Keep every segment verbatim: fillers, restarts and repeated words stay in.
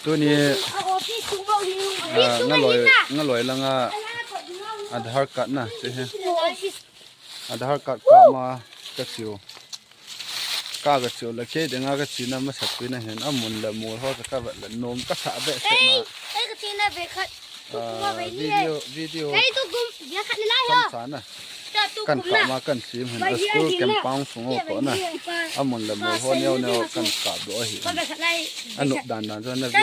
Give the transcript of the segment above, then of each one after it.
Tuni, ah, ngaloi, ngaloi langa Aadhaar card na, che he. Aadhaar card kap ma ka chiu. Ka ka chiu le kei dinga ka china masat pi na hin amun le mol ho ka vet le nom ka sa behseh na. Ei, ei, ka china ve khat. Ah, video, video. Ei, tu kum, ve khat ni lai ho. Chomcha na. Kan kap ma kan sim hin a school compound sung ho ko na. Amun le mol ho neo neo kan kap doh ahi. Anop dan dan chu na ve.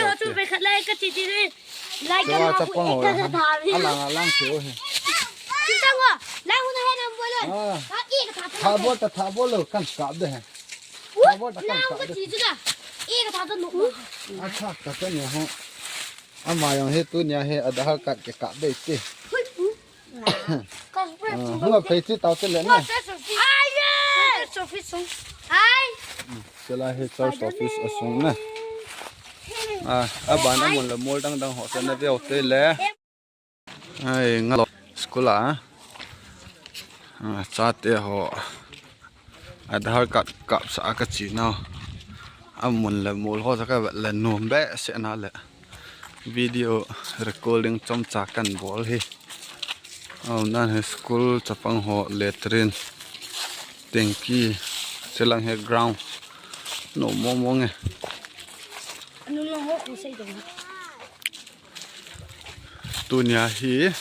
Chua chapang ho la. Alang alang che ho he. Chapang ho. Lang ho na he nam bol lo. Ah. Tha bol ta, tha bol lo kan kap de he. Tha bol ta kan kap de. Acha, ka ka ni ho. Ama jong hi tunia hi Aadhaar card kikap dei ti. Ah, hung a phei chi tau te le na. Chulai hi church office asung na. Ah, aban amun le mol dang dang ho sa na veu te le. Ai, ngaloi school a. Ah, chate ho. Aadhaar card kapsah a ka chi nau. Amun le mol ho sa ka vet le nom behseh na le. Video recording chomcha kan bol hi. Aw, nan hi school chapang ho latrine. Tengki. Chilang hi ground. Nom mong mong e. Anu long ho khu sei dong. Tunia hi.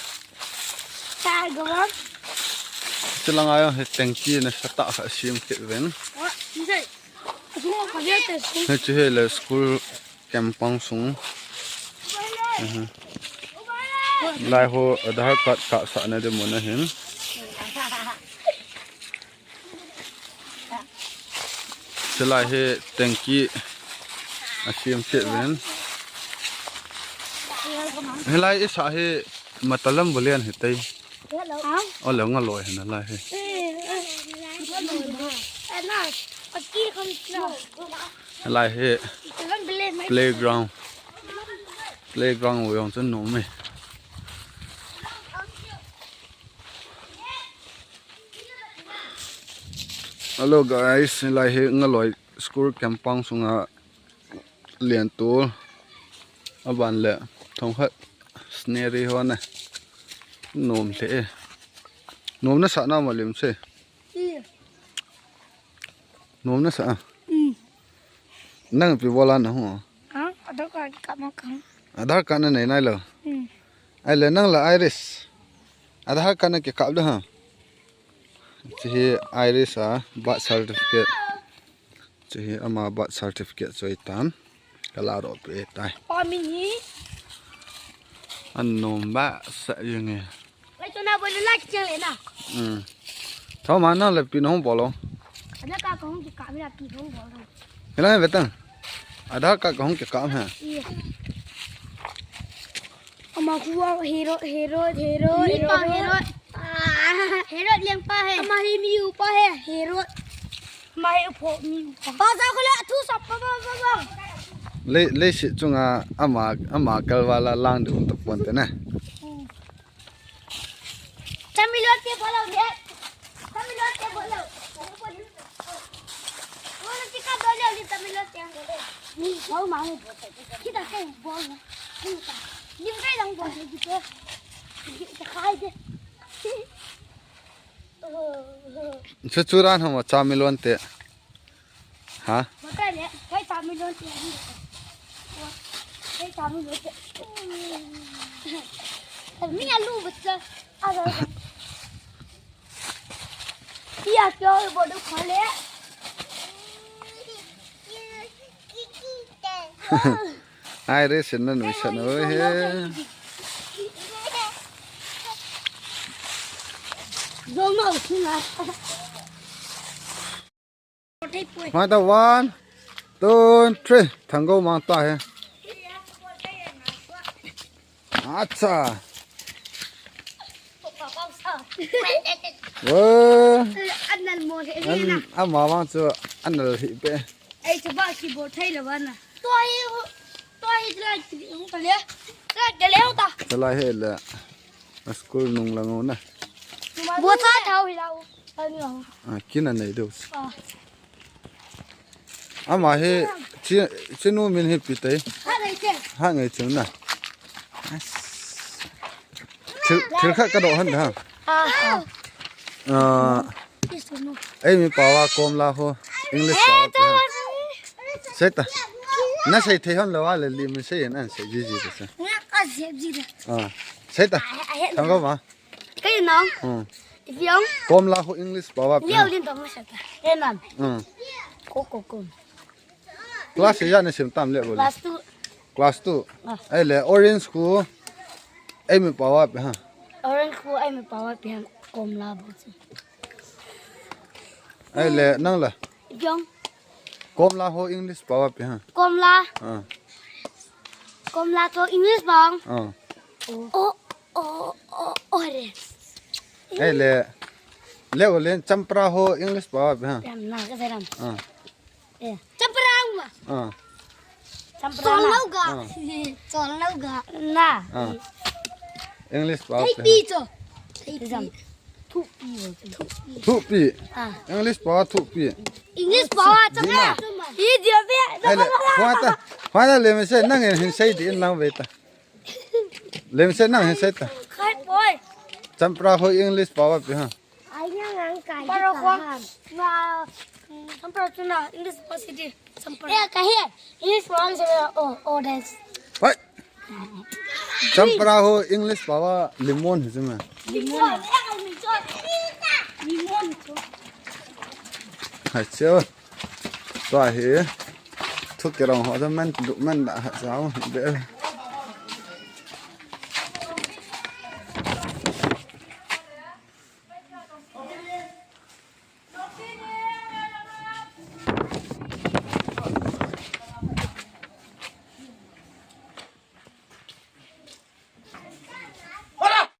Chilang a jong hi tengki nasa tah khat sim kit uvin. Hiche hi le school compound sung. Lai ho Aadhaar card kapsah na ding mun ahin. Chulai hi tengki asem chet uvin. Hilai isa hi matalam bulian hi tei. Ole ngaloi hi nalai hi. Hilai hi playground. Playground u jong chun nom e. Hello guys, hilai hi ngaloi school compound sunga lian tul. Aban le thong khat scenery ho na. Nom the e. Nom nasa na ma lim se. Nom nasa a. Nang ipi bol a na hung? Aadhaar card kap ma kang. Aadhaar card na nei nai lo. Ai le nang la Iris. Aadhaar card na kikap le ha. Hiche hi Iris a birth certificate. Hiche hi ama birth certificate chu ahi tan. Ka la doh peh tai. Pa min hi. An nom behseh jeng e. Lai chu na bol le la kicheng le na. Thoma nang le ipi na hung bol o. Aadhaar card ka hung kikap mi la ipi hung bol o. Hilai ve tang. Aadhaar card ka hung kikap ha. Ama khu Herod, Herod, Herod. Mi pa Herod. Herod lengpa he. Ama hi mi upa he, Herod. Ama hi upho mi upa. Pa sa khu la thu sap pa pa pa pa. Lei, leiset chunga ama, ama kalval a lang ding um tapon te na. Chamilon te bol o le. Chamilon te bol o. Bol o, chika bol o, ni chamilon te. Ni bol ma ni bol. Kita ke bol na. Ni kai dang bol ni te. Ni kai de. Chuchu ran hama chamilon te. Ha? Bol le, kai chamilon te. Kai chamilon te. Mi alu butsa. Ada. Pia kyo bol du khale. Ai re sen na nu sen oi he. Zoma usina. Mai ta one, two, three. Thanggo mang ta he. Acha. Wo. Anal mo he. An, ama vang chu anal hi pe. Ei chu ba ki bol thei lo vana. To hi, to hi la ki hung ta le. La ke le ta. Chalai he le. A school nung lang u na. Bo cha thau hi lau. Ani ho. A kin a nei deu. A. Ama hi chi, chinu min hi pi tei. Ha ngai chun na. Thil, thil khat ka doh han da. Ah, ei mi pawa komla ho English pawa pi ha. Sei ta. Na sei thei hon lo a le li mi sei en an sei ji ji ta sa. Ah, sei ta. Thang ko ma. Kayo na. Hmm. Ipiong. Komla ho English pawa pi ha. Leo din to ma sa ta. Enan. Hmm. Ko ko ko. Class ijat na sim tam le bol. Class two. Class two. Ah. Ei le orange khu ei mi pawa pi ha. Orange khu ei mi pawa pi ha komla bo. Ei le nang la. Jong. Komla ho English pawa pi ha. Komla. Ah. Komla to English bang. Ah. O o o o orange. Ei le. Le o le champra ho English pawa pi ha. Pian na ka seram. Ah. Eh. Champra ma. Ah. Champra na. Solauga. Ah. Solauga. Na. Ah. English pa. Thei pi cho. Thei pi. Thupi. Thupi. Ah. English pa thupi. English pa champra. Hi dia be. Hele, hua ta. Hua ta le me se nang hin sei di in lang ve ta. Le me se nang hin sei ta. Khai boy. Champra ho English pa pi ha. Para ko na, mm, sampara tu na English pa sidi sampara. Eh, kahi English pa ang sa o o des. Hai. Champra ho English pa wa lemon hi sima. Lemon. Lemon. Hai cheo. Tua hi. Thu kirong ho da man du man da ha sao be.